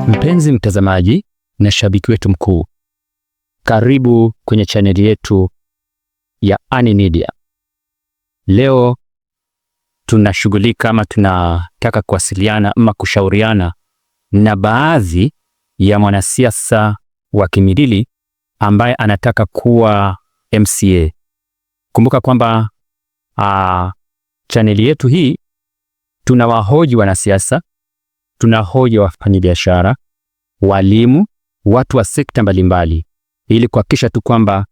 Mpenzi mtazamaji na shabiki wetu mkuu, karibu kwenye chaneli yetu ya Ani Media. Leo tunashughulika ama tunataka kuwasiliana ama kushauriana na baadhi ya mwanasiasa wa Kimilili ambaye anataka kuwa MCA. Kumbuka kwamba chaneli yetu hii tunawahoji wanasiasa, tunahoji wafanyabiashara, walimu, watu wa sekta mbalimbali ili kuhakikisha tu kwamba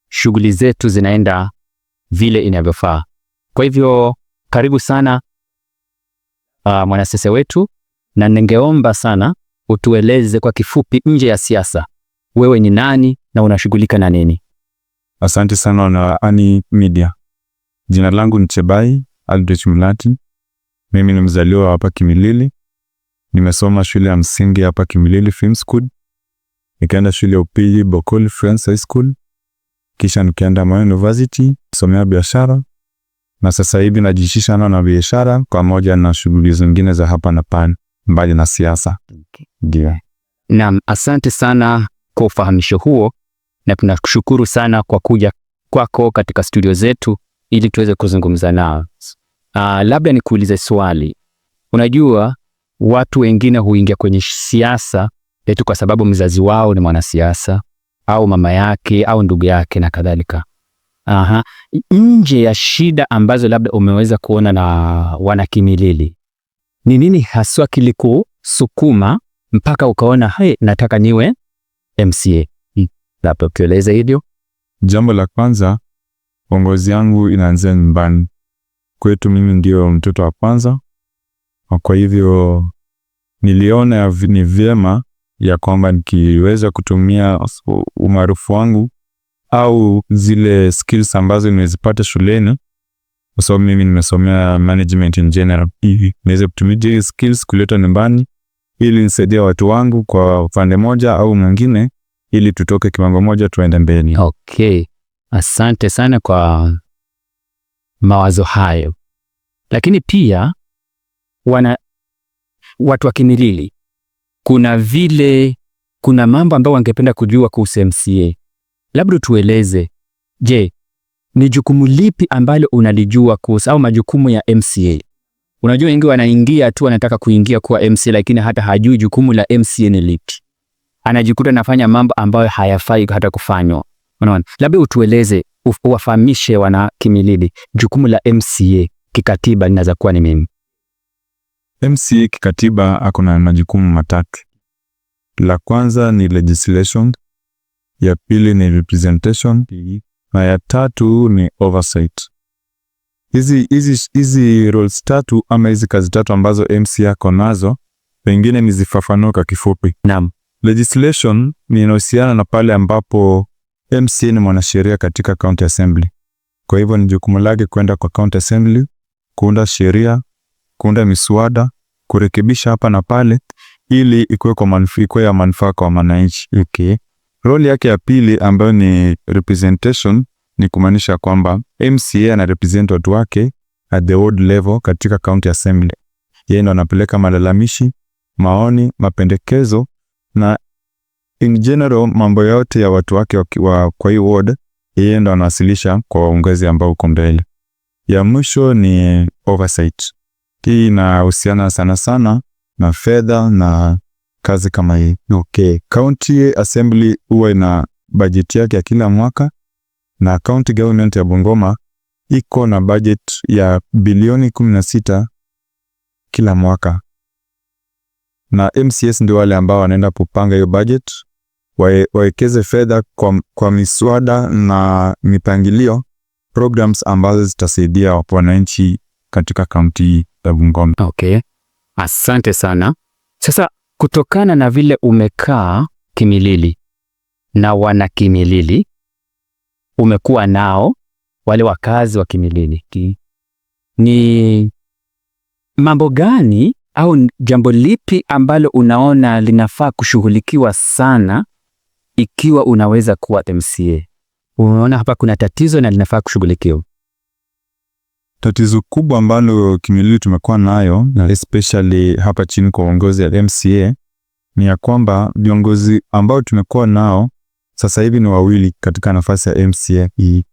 shughuli zetu zinaenda vile inavyofaa. Kwa hivyo karibu sana mwanasiasa wetu, na ningeomba sana utueleze kwa kifupi, nje ya siasa, wewe ni nani na unashughulika na nini? Asante sana na Ani Media. Jina langu ni Chebai Aldrich Mulati. Mimi ni mzaliwa hapa Kimilili. Nimesoma shule ya msingi hapa Kimilili Film School. Nikaenda shule ya upili Bokoli Friends High School. Kisha nikaenda Moi University kusomea biashara, na sasa hivi najihusisha na biashara pamoja na shughuli zingine za hapa na pale mbali na siasa. Ndio. Naam, asante sana kwa ufahamisho huo na tunakushukuru sana kwa kuja kwako katika studio zetu ili tuweze kuzungumza nao. Labda nikuulize swali. Unajua watu wengine huingia kwenye siasa eti kwa sababu mzazi wao ni mwanasiasa au mama yake au ndugu yake na kadhalika. Aha. Nje ya shida ambazo labda umeweza kuona na wanakimilili, ni nini haswa kilikusukuma mpaka ukaona hey, nataka niwe MCA? Labda utueleze hivyo. Jambo la kwanza, uongozi yangu inaanzia nyumbani kwetu. Mimi ndio mtoto wa kwanza, kwa hivyo niliona ni vyema ya kwamba nikiweza kutumia umaarufu wangu au zile skills ambazo nimezipata shuleni, kwa sababu mimi nimesomea management in general, niweze kutumia zile skills kuleta nyumbani ili nisaidie watu wangu kwa upande moja au mwingine, ili tutoke kiwango moja tuende mbele. Okay, asante sana kwa mawazo hayo, lakini pia wana watu wa Kimilili, kuna vile kuna mambo ambayo wangependa kujua kuhusu MCA. Labda tueleze, je, ni jukumu lipi ambalo unalijua kuhusu au majukumu ya MCA? Unajua wengi wanaingia tu wanataka kuingia kuwa MCA, lakini hata hajui jukumu la MCA ni lipi. Anajikuta anafanya mambo ambayo hayafai hata kufanywa. Unaona, labda utueleze, uwafahamishe wana Kimilili jukumu la MCA kikatiba linaweza kuwa ni nini? MCA kikatiba ako na majukumu matatu. La kwanza ni legislation, ya pili ni representation na ya tatu ni oversight. Hizi roles tatu ama hizi kazi tatu ambazo MCA ako nazo, pengine nizifafanue kwa kifupi. Naam. Legislation ni inahusiana na pale ambapo MCA ni mwanasheria katika county assembly. Kwa hivyo ni jukumu lake kwenda kwa county assembly, kuunda sheria, kuunda miswada, kurekebisha hapa na pale ili ikuwe kwa manufaa, ikuwe ya manufaa kwa wananchi. Okay. Role yake ya pili ambayo ni representation ni kumaanisha kwamba MCA ana represent watu wake at the ward level katika county assembly. Yeye ndo anapeleka malalamishi, maoni, mapendekezo na in general mambo yote ya watu wake kwa hii ward, yeye ndo anawasilisha kwa waongozi ambao uko mbele. Ya mwisho ni oversight. Hii inahusiana sana sana na fedha na kazi kama hii. Okay. County Assembly huwa ina bajeti yake ya kila mwaka na county government ya Bungoma iko na budget ya bilioni 16 kila mwaka, na MCAs ndio wale ambao wanaenda kupanga hiyo budget, wawekeze fedha kwa miswada na mipangilio programs ambazo zitasaidia wananchi katika kaunti ya Bungoma. Okay. Asante sana. Sasa kutokana na vile umekaa Kimilili na wana Kimilili, umekuwa nao wale wakazi wa Kimilili, ni mambo gani au jambo lipi ambalo unaona linafaa kushughulikiwa sana ikiwa unaweza kuwa MCA? Unaona hapa kuna tatizo na linafaa kushughulikiwa. Tatizo kubwa ambalo Kimilili tumekuwa nayo na especially hapa chini kwa uongozi ya MCA ni ya kwamba viongozi ambao tumekuwa nao sasa hivi ni wawili katika nafasi ya MCA hii,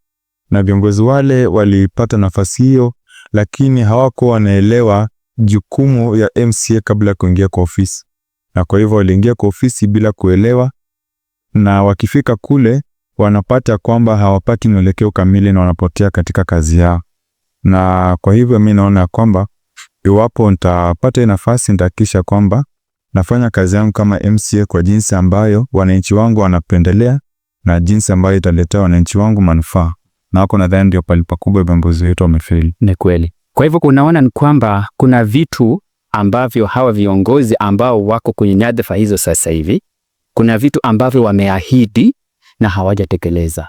na viongozi wale walipata nafasi hiyo, lakini hawakuwa wanaelewa jukumu ya MCA kabla ya kuingia kwa ofisi, na kwa hivyo waliingia kwa ofisi bila kuelewa, na wakifika kule wanapata kwamba hawapati mwelekeo kamili na wanapotea katika kazi yao. Na kwa hivyo mi naona kwamba iwapo nitapata nafasi nitahakikisha kwamba nafanya kazi yangu kama MCA kwa jinsi ambayo wananchi wangu wanapendelea na jinsi ambayo italetea wananchi wangu manufaa, na hapo nadhani ndio pahali pakubwa viongozi wetu wamefeli. Ni kweli. Kwa hivyo unaona ni kwamba kuna vitu ambavyo hawa viongozi ambao wako kwenye nyadhifa hizo sasa hivi, kuna vitu ambavyo wameahidi na hawajatekeleza,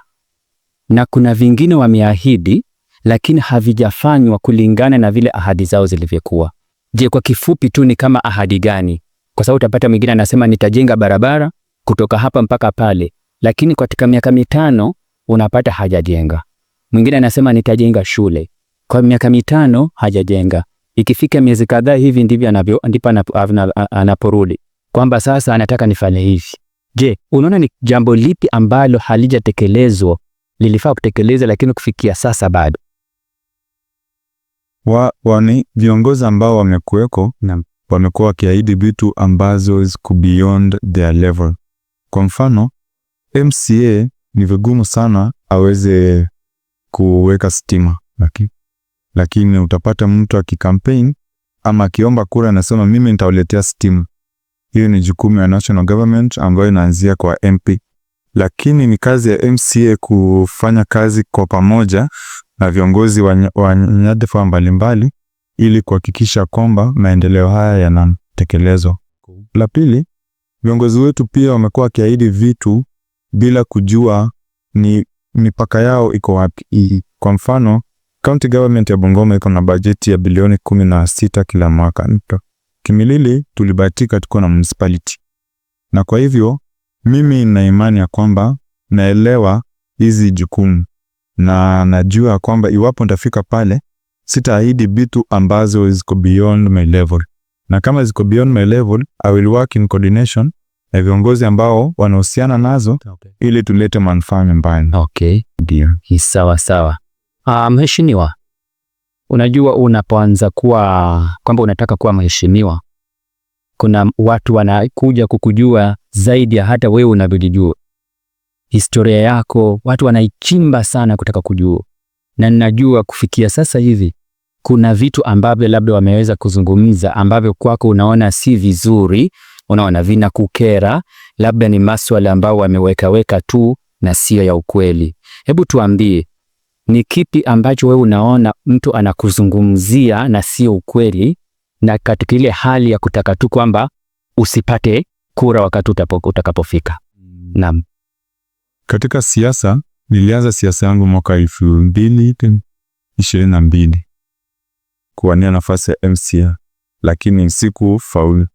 na kuna vingine wameahidi lakini havijafanywa kulingana na vile ahadi zao zilivyokuwa. Je, kwa kifupi tu ni kama ahadi gani? Kwa sababu utapata mwingine anasema nitajenga barabara kutoka hapa mpaka pale, lakini katika miaka 5 unapata hajajenga. Mwingine anasema nitajenga shule kwa miaka 5 hajajenga. Ikifika miezi kadhaa hivi ndivyo anavyo ndipo anaporudi kwamba sasa anataka nifanye hivi. Je, unaona ni jambo lipi ambalo halijatekelezwa lilifaa kutekelezwa lakini kufikia sasa bado? Wani viongozi ambao wamekuweko wamekuwa wakiahidi vitu ambazo ziko beyond their level. Kwa mfano, MCA ni vigumu sana aweze kuweka stima, lakini utapata mtu akikampaign ama akiomba kura anasema mimi nitawaletea stima. Hiyo ni jukumu ya national government ambayo inaanzia kwa MP, lakini ni kazi ya MCA kufanya kazi kwa pamoja na viongozi wa nyadhifa mbalimbali ili kuhakikisha kwamba maendeleo haya yanatekelezwa. La pili, viongozi wetu pia wamekuwa wakiahidi vitu bila kujua ni mipaka yao iko wapi. Kwa mfano, county government ya Bungoma iko na bajeti ya bilioni 16 kila mwaka. Kimilili tulibahatika tuko na municipality, na kwa hivyo mimi nina imani ya kwamba naelewa hizi jukumu na najua kwamba iwapo nitafika pale sitaahidi vitu ambazo ziko beyond my level, na kama ziko beyond my level I will work in coordination na viongozi ambao wanahusiana nazo ili tulete manufaa nyumbani. Okay. Ndio. Sawa sawa. Mheshimiwa, unajua unapoanza kuwa kwamba unataka kuwa mheshimiwa, kuna watu wanakuja kukujua zaidi ya hata wewe unavyojijua. Historia yako watu wanaichimba sana kutaka kujua, na ninajua kufikia sasa hivi kuna vitu ambavyo labda wameweza kuzungumza ambavyo kwako unaona si vizuri, unaona vinakukera, labda ni maswala ambayo wamewekaweka tu na sio ya ukweli. Hebu tuambie, ni kipi ambacho wewe unaona mtu anakuzungumzia na sio ukweli, na katika ile hali ya kutaka tu kwamba usipate kura wakati utakapofika? Naam. Katika siasa, nilianza siasa yangu mwaka 2022 kuwania nafasi ya MCA, lakini sikufaulu.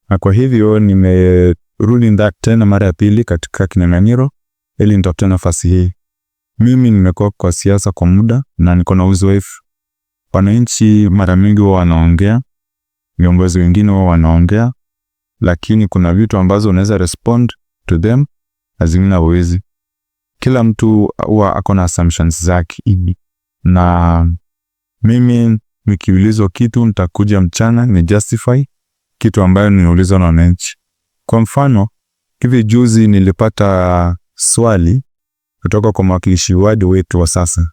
Na kwa hivyo nimerudi tena mara ya pili katika kinyang'anyiro ili nitafute nafasi hii. Mimi nimekuwa kwa siasa kwa muda na niko na uzoefu. Wananchi mara mingi huwa wanaongea, viongozi wengine huwa wanaongea, lakini kuna vitu ambazo unaweza respond to them na zingine huwezi. Kila mtu huwa ako na assumptions zake, na mimi nikiulizwa kitu nitakuja mchana ni justify kitu ambayo nimeulizwa na wananchi. Kwa mfano, hivi juzi nilipata swali kutoka kwa mwakilishi wadi wetu wa sasa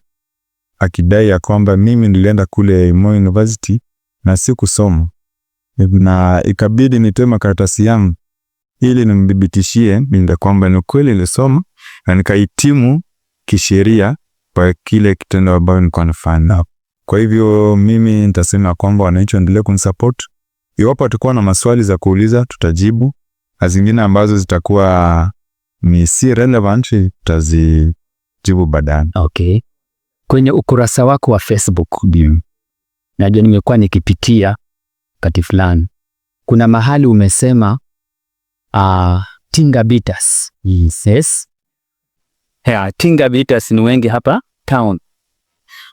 akidai ya kwamba mimi nilienda kule Moi University na sikusoma, na ikabidi nitoe makaratasi yangu ili nimthibitishie mimi kwamba ni kweli nilisoma na nikahitimu kisheria kwa kile kitendo ambayo nilikuwa nafanya. Kwa hivyo mimi nitasema kwamba wananchi waendelee kunisupport. Iwapo watakuwa na maswali za kuuliza tutajibu, na zingine ambazo zitakuwa ni si relevant tutazijibu baadaye. Okay. Kwenye ukurasa wako wa Facebook, najua nimekuwa nikipitia wakati fulani, kuna mahali umesema Tinga Bitters. Yes. Yeah, tinga beaters ni wengi hapa town.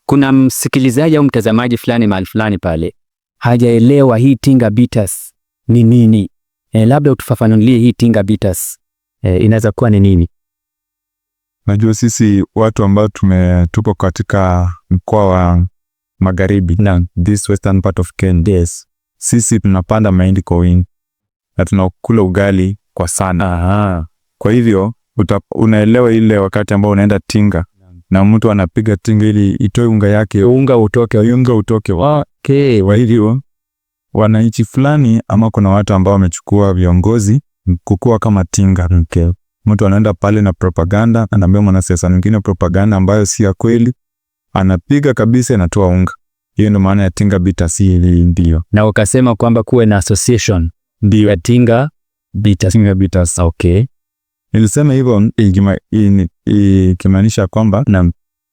Kuna msikilizaji au mtazamaji fulani mahali fulani pale hajaelewa hii tinga beaters ni nini. Labda utufafanulie hii tinga beaters inaweza kuwa ni nini? Najua sisi watu ambao tupo katika mkoa wa Magharibi, this western part of Kenya. Yes. Sisi tunapanda mahindi kwa wingi na tunakula ugali kwa sana. Kwa hivyo unaelewa ile wakati ambao unaenda tinga na mtu anapiga tinga ili itoe unga yake, Unga utoke. Unga utoke. Okay. Kwa hivyo wananchi fulani ama kuna watu ambao wamechukua viongozi kukua kama tinga. Mtu anaenda pale na propaganda, anaambia mwanasiasa mwingine propaganda ambayo si ya kweli, anapiga kabisa, inatoa unga. Hiyo ndio maana ya tinga beaters. Ndio. Na ukasema kwamba kuwe na association Ndio. ya tinga beaters. Tinga beaters. Okay. Nilisema hivyo ikimaanisha kwamba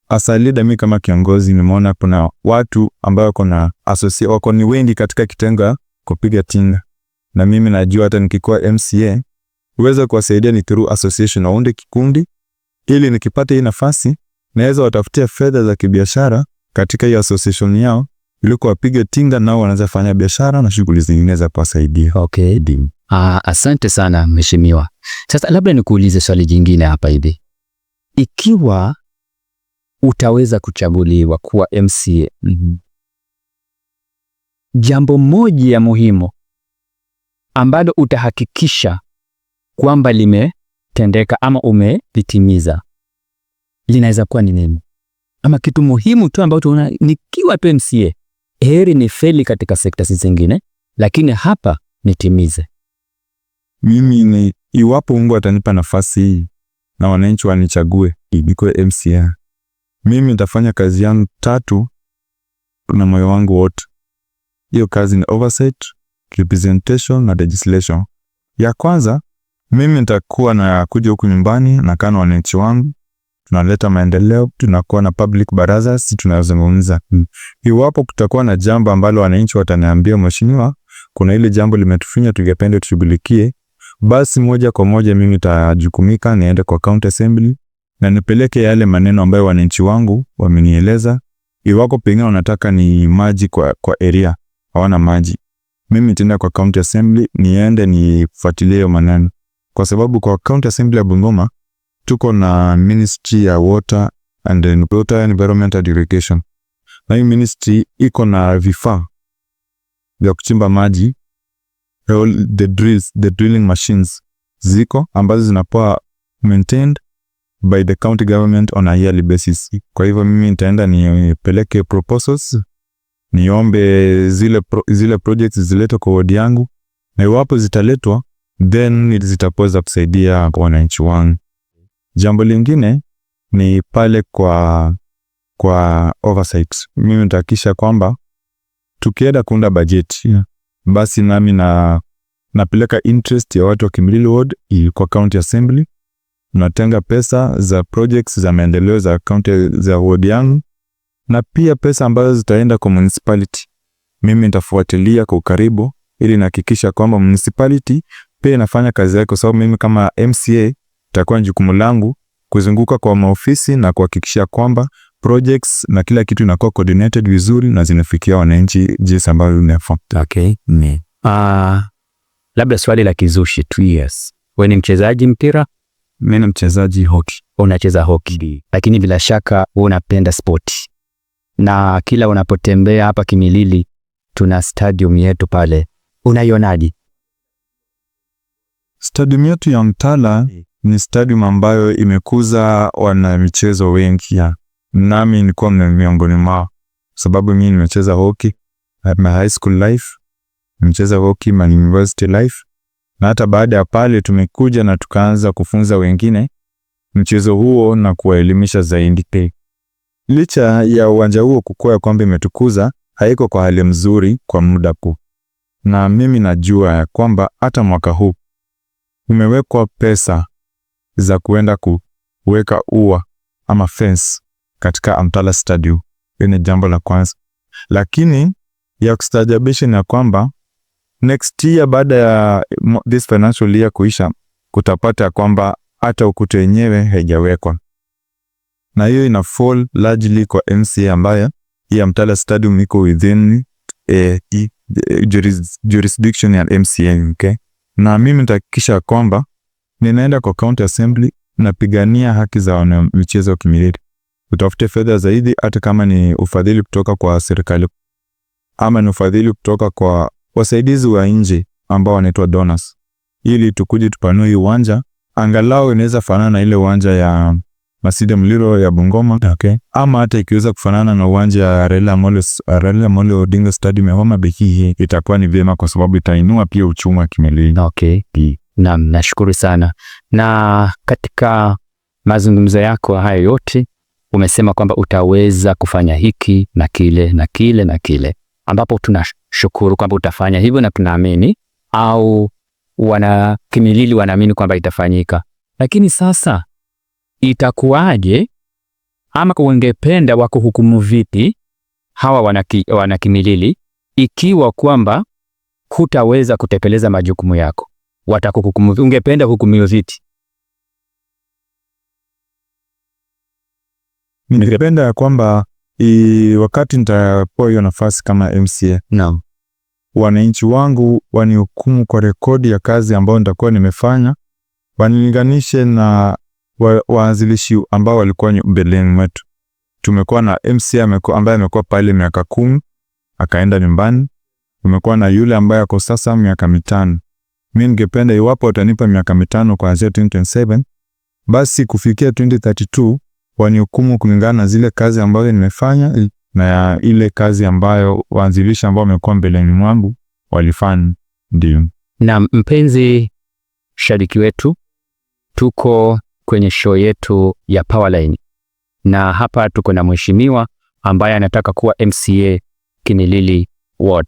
as a leader, mimi kama kiongozi nimeona kuna watu ambao kuna wako ni wengi katika kitengo kupiga tinga, na mimi najua hata nikikuwa MCA uweza kuwasaidia ni through association, waunde kikundi ili nikipata hii nafasi naweza watafutia fedha za kibiashara katika hiyo association yao ili kuwapiga tinga, nao wanaweza fanya biashara na shughuli zingine za kuwasaidia. Okay. Asante sana mheshimiwa. Sasa labda nikuulize swali jingine hapa hivi. Ikiwa utaweza kuchaguliwa kuwa MCA, jambo moja muhimu ambalo utahakikisha kwamba limetendeka ama umelitimiza linaweza kuwa ni nini? Ama kitu muhimu tu ambacho unaona nikiwa tu MCA, heri ni feli katika sekta zingine, lakini hapa nitimize. Mimi ni iwapo Mungu atanipa nafasi hii na wananchi wanichague nikuwe MCA, mimi nitafanya kazi yangu tatu na moyo wangu wote. Hiyo kazi ni oversight, representation na legislation. Ya kwanza, mimi nitakuwa na kuja huku nyumbani na kana wananchi wangu, tunaleta maendeleo, tunakuwa na public baraza, si tunazungumza. Iwapo kutakuwa na jambo ambalo wananchi wataniambia, mheshimiwa, kuna ile jambo limetufinya, tungependa tushughulikie, basi moja kwa moja mimi nitajukumika niende kwa county assembly na nipeleke yale maneno ambayo wananchi wangu wamenieleza. Iwapo pengine wanataka ni maji kwa area, hawana maji, mimi nitaenda kwa county assembly niende nifuatilie hiyo maneno, kwa sababu kwa county assembly ya Bungoma tuko na ministry ya water and water, environment and irrigation, na hii ministry iko na vifaa vya kuchimba maji, all the drills, the drilling machines ziko ambazo zinakuwa maintained by the county government on a yearly basis. Kwa hivyo mimi nitaenda nipeleke proposals, niombe zile projects ziletwe kwa ward yangu, na iwapo zitaletwa then zitaweza kusaidia wananchi wangu. Jambo lingine ni pale kwa oversight. Mimi nitahakikisha kwamba tukienda kuunda bajeti, basi nami na napeleka interest ya watu wa Kimilili Ward kwa county assembly, tunatenga pesa za projects za maendeleo za county za ward yangu, na pia pesa ambazo zitaenda kwa municipality. Mimi nitafuatilia kwa ukaribu ili nahakikisha kwamba municipality pia inafanya kazi yake, kwa sababu mimi kama MCA itakuwa ni jukumu langu kuzunguka kwa maofisi na kuhakikisha kwamba projects na kila kitu inakuwa coordinated vizuri na zinafikia wananchi jinsi ambavyo inafaa. Okay. Labda swali la kizushi tu. Yes. Wewe ni mchezaji mpira? Mimi ni mchezaji hockey. Unacheza hockey. Lakini bila shaka wewe unapenda sport. Na kila unapotembea hapa Kimilili tuna stadium yetu pale. Unaionaje? Stadium yetu ya Mtala ni stadium ambayo imekuza wanamichezo wengi ya. Nami nilikuwa miongoni mwao, sababu mimi nimecheza hockey my high school life, nimecheza hockey my university life, na hata baada ya pale tumekuja na tukaanza kufunza wengine mchezo huo na kuwaelimisha zaidi. Licha ya uwanja huo kukua kwamba imetukuza, haiko kwa hali mzuri kwa muda kuu, na mimi najua ya kwamba hata mwaka huu umewekwa pesa za kuenda kuweka ua ama fence katika Amtala Stadium. Hiyo ni jambo la kwanza, lakini ya kustaajabisha ni ya kwamba next year baada ya this financial year kuisha, kutapata kwamba hata ukuta wenyewe haijawekwa. Na hiyo ina fall largely kwa MCA ambaye hii ya Mtala Stadium iko within jurisdiction ya MCA, okay? Na mimi nitahakikisha kwamba ninaenda kwa county assembly, napigania haki za wana michezo Kimilili, utafute fedha zaidi, hata kama ni ufadhili kutoka kwa serikali ama ni ufadhili kutoka kwa wasaidizi wa nje ambao wanaitwa donors, ili tukuje tupanue hii uwanja, angalau inaweza fanana na ile uwanja ya Masinde Muliro ya Bungoma, ama hata ikiweza kufanana na uwanja ya Raila Amolo Odinga Stadium ya Homa Bay, itakuwa ni vyema kwa sababu itainua pia uchumi wa Kimilili. Okay. Naam, nashukuru sana. Na katika mazungumzo yako hayo yote umesema kwamba utaweza kufanya hiki na kile na kile na kile, ambapo tunashukuru kwamba utafanya hivyo na tunaamini au wana Kimilili wanaamini kwamba itafanyika. Lakini sasa itakuwaje, ama ungependa wakuhukumu vipi hawa wana Kimilili ikiwa kwamba hutaweza kutekeleza majukumu yako? Watakuhukumu, ungependa hukumiwe vipi? Ningependa ya kwamba wakati nitapewa hiyo nafasi kama MCA, wananchi wangu wanihukumu kwa rekodi ya kazi ambayo nitakuwa nimefanya, wanilinganishe na waanzilishi ambao walikuwa mbeleni mwetu. Tumekuwa na MCA ambaye amekuwa pale miaka 10 akaenda nyumbani. Tumekuwa na yule ambaye ako sasa miaka 5. Mimi ningependa iwapo watanipa miaka 5 kuanzia 2027, basi kufikia 2032 wanihukumu kulingana na zile kazi ambazo nimefanya na ya ile kazi ambayo waanzilishi ambao wamekuwa mbeleni mwangu walifanya. Ndio. Na mpenzi shabiki wetu, tuko kwenye show yetu ya Powerline na hapa tuko na mheshimiwa ambaye anataka kuwa MCA Kimilili Ward.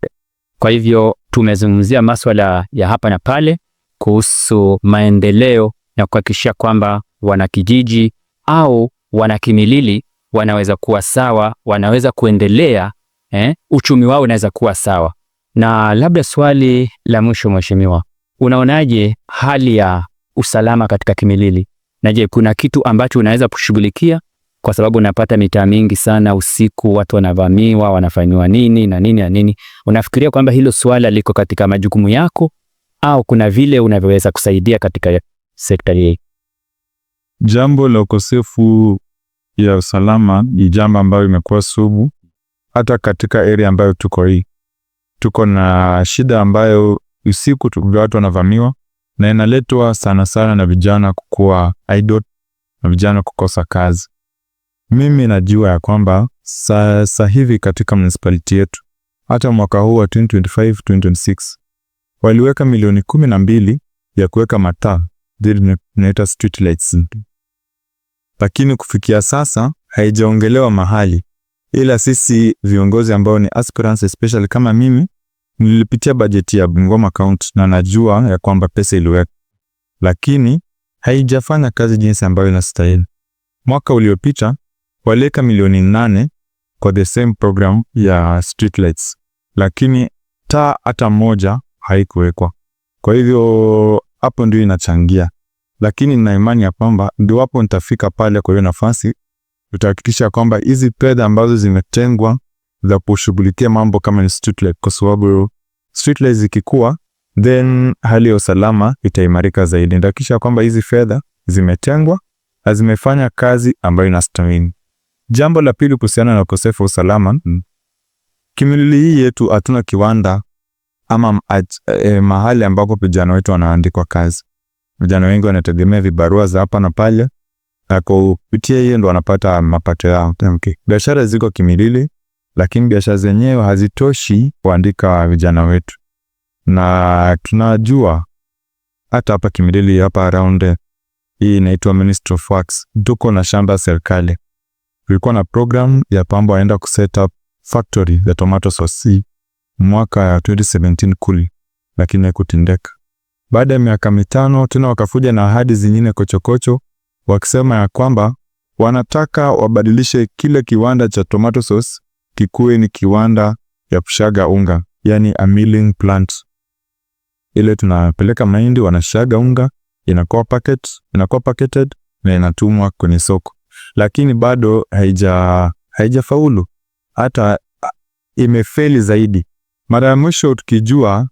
Kwa hivyo tumezungumzia maswala ya hapa na pale kuhusu maendeleo na kuhakikisha kwamba wanakijiji au wanakimilili wanaweza kuwa sawa, wanaweza kuendelea, uchumi wao unaweza kuwa sawa. Na labda swali la mwisho mheshimiwa, unaonaje hali ya usalama katika Kimilili? Na je, kuna kitu ambacho unaweza kushughulikia? Kwa sababu unapata mitaa mingi sana usiku watu wanavamiwa, wanafanywa nini na nini na nini. Unafikiria kwamba hilo swala liko katika majukumu yako au kuna vile unavyoweza kusaidia katika sekta hii? Jambo la ukosefu ya usalama ni jambo ambayo imekuwa sugu hata katika area ambayo tuko hii. Tuko na shida ambayo usiku watu wanavamiwa na inaletwa sana sana na vijana kukua idle na vijana kukosa kazi. Mimi najua ya kwamba sasa hivi katika municipality yetu hata mwaka huu wa 2025 2026 waliweka milioni 12 ya kuweka mataa zile street lights, lakini kufikia sasa haijaongelewa mahali, ila sisi viongozi ambao ni aspirants, especially kama mimi nilipitia bajeti ya Bungoma County na najua ya kwamba pesa iliwekwa, lakini haijafanya kazi jinsi ambayo inastahili. Mwaka uliopita waliweka milioni 8 kwa the same program ya street lights, lakini taa hata moja haikuwekwa. Kwa hivyo hapo ndio inachangia, lakini nina imani ya kwamba ndio nitafika pale kwa hiyo nafasi, tutahakikisha kwamba hizi fedha ambazo zimetengwa za kushughulikia mambo kama ni street light, kwa sababu street lights zikikuwa, then hali ya usalama itaimarika zaidi. Nitahakikisha kwamba hizi fedha zimetengwa na zimefanya kazi ambayo inastahili. Jambo la pili kuhusiana na ukosefu wa usalama, Kimilili hii yetu hatuna kiwanda ama mahali ambapo vijana wetu wanaandikwa kazi. Vijana wengi wanategemea vibarua za hapa na pale, na kupitia hiyo ndo wanapata mapato yao. Okay. Biashara ziko Kimilili, lakini biashara zenyewe hazitoshi kuandika vijana wetu, na tunajua hata hapa Kimilili hapa around hii inaitwa Ministry of Works, tuko na shamba ya serikali. Kulikuwa na program ya pambo waenda ku set up factory ya tomato sauce mwaka ya 2017 kuli, lakini haikutendeka. Baada ya miaka 5 tena wakafuja na ahadi zingine kochokocho, wakisema ya kwamba wanataka wabadilishe kile kiwanda cha tomato sauce kikuwe ni kiwanda ya kushaga unga, yani a milling plant. Ile tunapeleka mahindi, wanashaga unga, inakuwa packet, inakuwa packeted na inatumwa kwenye soko. Lakini bado haijafaulu, hata imefeli zaidi. Mara ya mwisho tukijua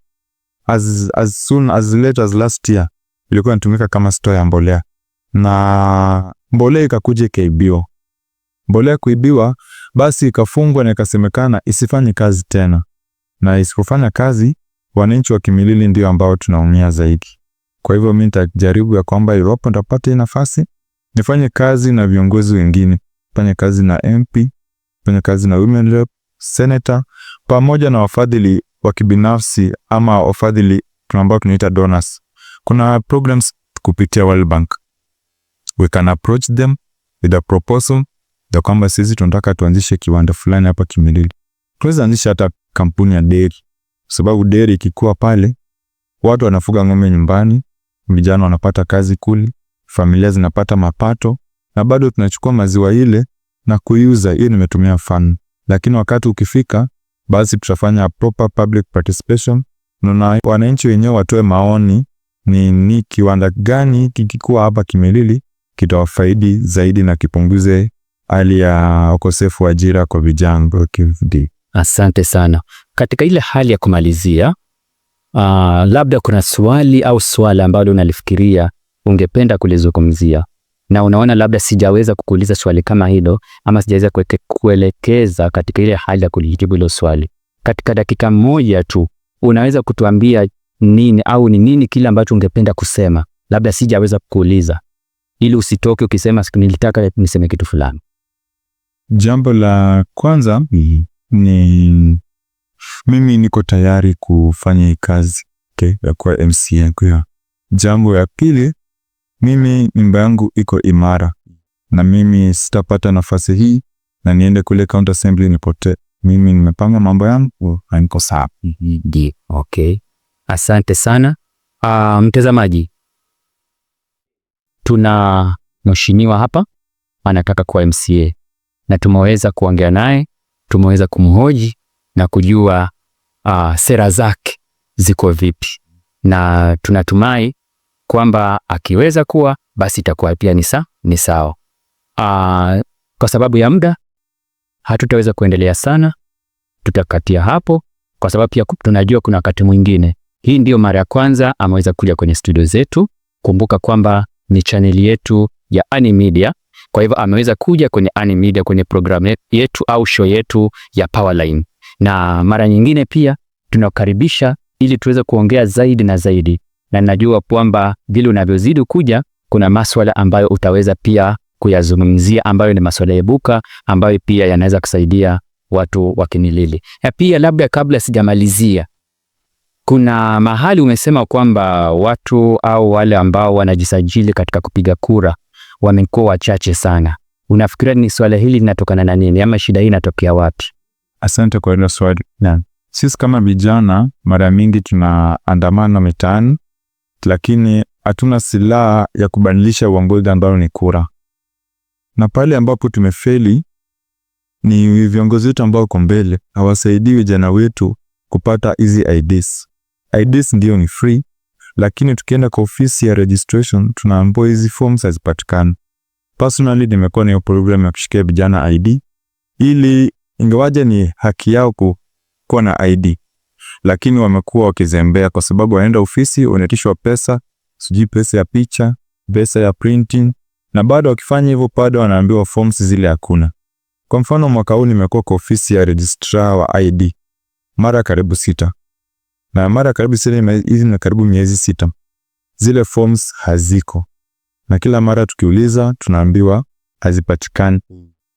as soon as late as last year ilikuwa inatumika kama store ya mbolea, na mbolea ikakuja ikaibiwa. Mbolea kuibiwa, basi ikafungwa na ikasemekana isifanye kazi tena, na isipofanya kazi wananchi wa Kimilili ndio ambao tunaumia zaidi. Kwa hivyo mimi nitajaribu ya kwamba iwapo nitapata hii nafasi nifanye kazi na viongozi wengine, fanye kazi na MP, fanye kazi na women rep, senator, pamoja na wafadhili wa kibinafsi ama wafadhili ambao tunaita donors. Kuna programs kupitia World Bank. We can approach them with a proposal ya kwamba sisi tunataka tuanzishe kiwanda fulani hapa Kimilili. Tunaweza anzisha hata kampuni ya dairy, sababu dairy ikikuwa pale, watu wanafuga ng'ombe nyumbani, vijana wanapata kazi kule, familia zinapata mapato, na bado tunachukua maziwa ile na kuiuza. Hiyo nimetumia mfano, lakini wakati ukifika, basi tutafanya proper public participation na wananchi wenyewe watoe maoni ni kiwanda gani kikikuwa hapa Kimilili kitawafaidi zaidi na kipunguze hali ya ukosefu wa ajira kwa vijana. Asante sana. Katika ile hali ya kumalizia, labda kuna swali au swala ambalo unalifikiria ungependa kulizungumzia na unaona labda sijaweza kukuuliza swali kama hilo ama sijaweza kuelekeza katika ile hali ya kulijibu hilo swali. Katika dakika moja tu unaweza kutuambia nini au ni nini kile ambacho ungependa kusema, labda sijaweza kukuuliza, ili usitoke ukisema nilitaka niseme kitu fulani. Jambo la kwanza ni mimi niko tayari kufanya hii kazi, okay, ya kuwa MCA. Kwa jambo ya pili, mimi nyumba yangu iko imara na mimi sitapata nafasi hii na niende kule county assembly nipotee. Mimi nimepanga mambo yangu na niko sawa. Ndio, okay. Asante sana. Mtazamaji, tuna mheshimiwa hapa anataka kuwa MCA na tumeweza kuongea naye, tumeweza kumhoji na kujua sera zake ziko vipi, na tunatumai kwamba akiweza kuwa basi itakuwa pia ni sawa. Kwa sababu ya muda hatutaweza kuendelea sana, tutakatia hapo kwa sababu pia tunajua kuna wakati mwingine. Hii ndio mara ya kwanza ameweza kuja kwenye studio zetu. Kumbuka kwamba ni chaneli yetu ya Ani Media. Kwa hivyo ameweza kuja kwenye Ani Media kwenye programu yetu au show yetu ya Powerline, na mara nyingine pia tunakaribisha ili tuweze kuongea zaidi na zaidi, na najua kwamba vile unavyozidi kuja kuna maswala ambayo utaweza pia kuyazungumzia ambayo ni maswala ibuka ambayo pia yanaweza kusaidia watu wa Kimilili. Na pia labda kabla sijamalizia, kuna mahali umesema kwamba watu au wale ambao wanajisajili katika kupiga kura wamekuwa wachache sana. Unafikiria ni swala hili linatokana na nini ama shida hii inatokea wapi? Asante kwa hilo swali. Sisi kama vijana mara mingi tunaandamana mitaani, lakini hatuna silaha ya kubadilisha uongozi ambao ni kura. Na pale ambapo tumefeli ni viongozi wetu ambao wako mbele hawasaidii vijana wetu kupata hizi IDs. IDs ndio ni free, lakini tukienda kwa ofisi ya registration tunaambiwa hizi forms hazipatikani. Personally nimekuwa na hiyo program ya kushikia vijana ID ili ingawaje ni haki yao kuwa na ID, lakini wamekuwa wakizembea kwa sababu wanaenda ofisi wanaitishwa pesa, sijui pesa ya picha, pesa ya printing, na bado wakifanya hivyo bado wanaambiwa forms zile hakuna. Kwa mfano mwaka huu nimekuwa kwa ofisi ya registrar wa ID mara karibu 6, na mara karibu 6 hizi ni karibu miezi 6, zile forms haziko, na kila mara tukiuliza tunaambiwa hazipatikani.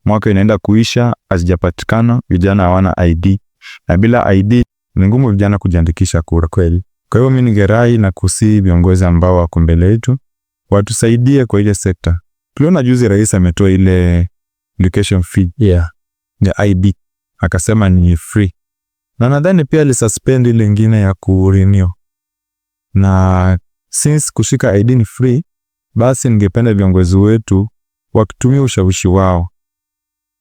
Mwaka inaenda kuisha hazijapatikana, vijana hawana ID, na bila ID ni ngumu vijana kujiandikisha kura kweli. Kwa hiyo mimi ningerai na kusihi viongozi ambao wako mbele yetu watusaidie kwa ile sekta. Tuliona juzi rais ametoa ile education fee ya ID akasema ni free, na nadhani pia alisuspend ile nyingine ya kurenew. Na since kushika ID ni free, basi ningependa viongozi wetu wakitumia ushawishi wao.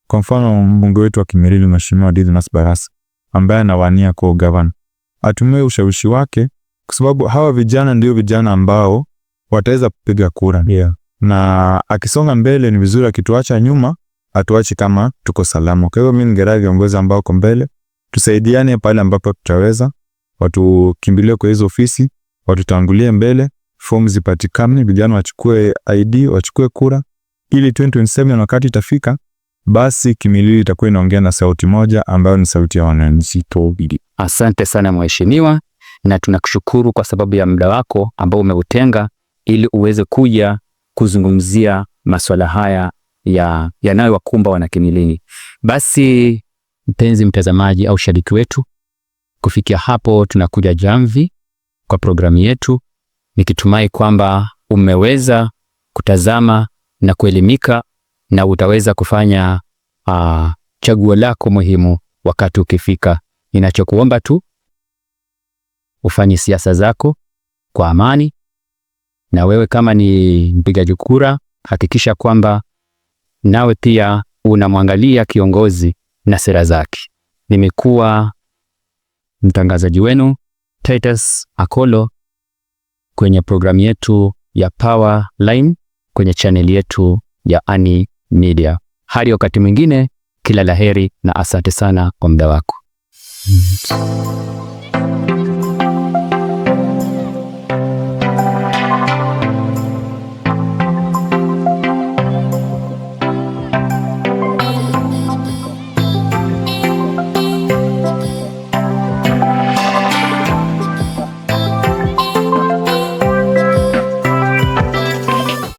Kwa mfano mbunge wetu wa Kimilili Mheshimiwa Didmus Barasa ambaye anawania kuwa governor, atumie ushawishi wake, kwa sababu hawa vijana ndio vijana ambao wataweza kupiga kura. Na akisonga mbele ni vizuri, akituacha nyuma atuache kama tuko salama. Kwa hivyo mimi ningerai viongozi ambao wako mbele tusaidiane pale ambapo tutaweza, watukimbilie kwa hizo ofisi, watutangulie mbele, fomu zipatikane, vijana wachukue ID, wachukue kura, ili 2027 wakati itafika, basi Kimilili itakuwa inaongea na sauti moja ambayo ni sauti ya wananchi. Asante sana mheshimiwa, na tunakushukuru kwa sababu ya muda wako ambao umeutenga ili uweze kuja kuzungumzia masuala haya yanayowakumba wanakimilili. Basi mpenzi mtazamaji au shabiki wetu, kufikia hapo tunakuja jamvi kwa programu yetu, nikitumai kwamba umeweza kutazama na kuelimika na utaweza kufanya chaguo lako muhimu wakati ukifika. Ninachokuomba tu ufanye siasa zako kwa amani, na wewe kama ni mpigaji kura, hakikisha kwamba nawe pia unamwangalia kiongozi na sera zake. Nimekuwa mtangazaji wenu Titus Akolo kwenye programu yetu ya Power Line kwenye chaneli yetu ya Ani Media. Hadi wakati mwingine, kila laheri na asante sana kwa muda wako.